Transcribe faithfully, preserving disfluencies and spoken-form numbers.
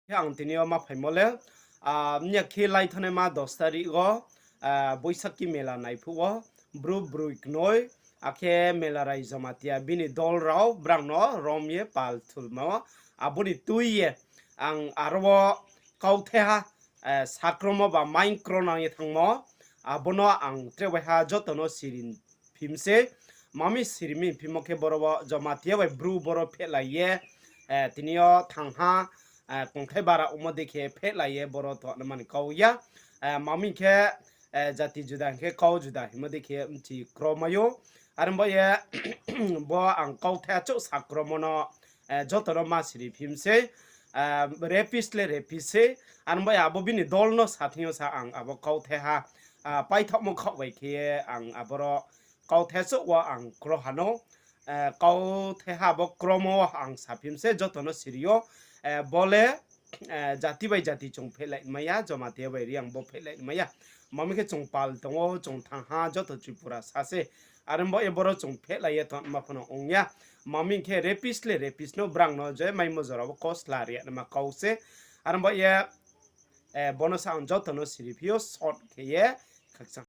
Khe ang tini yo ma phaimo le, mya khe laithanaima dos tarik wo, Boisakhi mela naiphuh wo, Bru broi knoi, akhe mela rai Jamatia bini dol rao brang no rom ye pal thulmo, abo ni tui ye ang aro wo kauthaiha, sakromo ba maing kronang ye thanngmo, abo no ang tre waiha joto no siri phim se. Ma mi siri mi phimo khe boro wo Jamatia bai Bru boro phehlai ye, tini yo thangha, kongthai bara ongmo dei khe phehlai ye boro tongnaima ni kau ya. Ma mi khe, jati juda hing khe kau juda hingmo dei khe bchi kromai ou. Are baoh ye bo ang kauthai achouh sakromo no, joto no ma siri phim sei. Rapist le rapist sei. Are baoh ye abo bini dol no sa thing yo sa ang abo kauthaiha, paithaohmo khaoh bai khe ye ang aboro kauthai achouh wo ang kro ha no, kauthaiha abo kromo wo ang sa phim se joto no siri ou. Bo le, jati bai jati chung phehlai mai ya, Jamatia bai Reang bo phehlai mai ya. Ma mi khe chung pal tong ou, chung thangha joto Tripura sa se. Are baoh ye boro chung phehlai ye tongma pho no ong ya. Ma mi khe rapist le rapist no brang no je maimo jora wo kosla ri ya naima kau se. Are baoh ye, bo no sa ang joto no siri phi ou short khe ye, khakchang.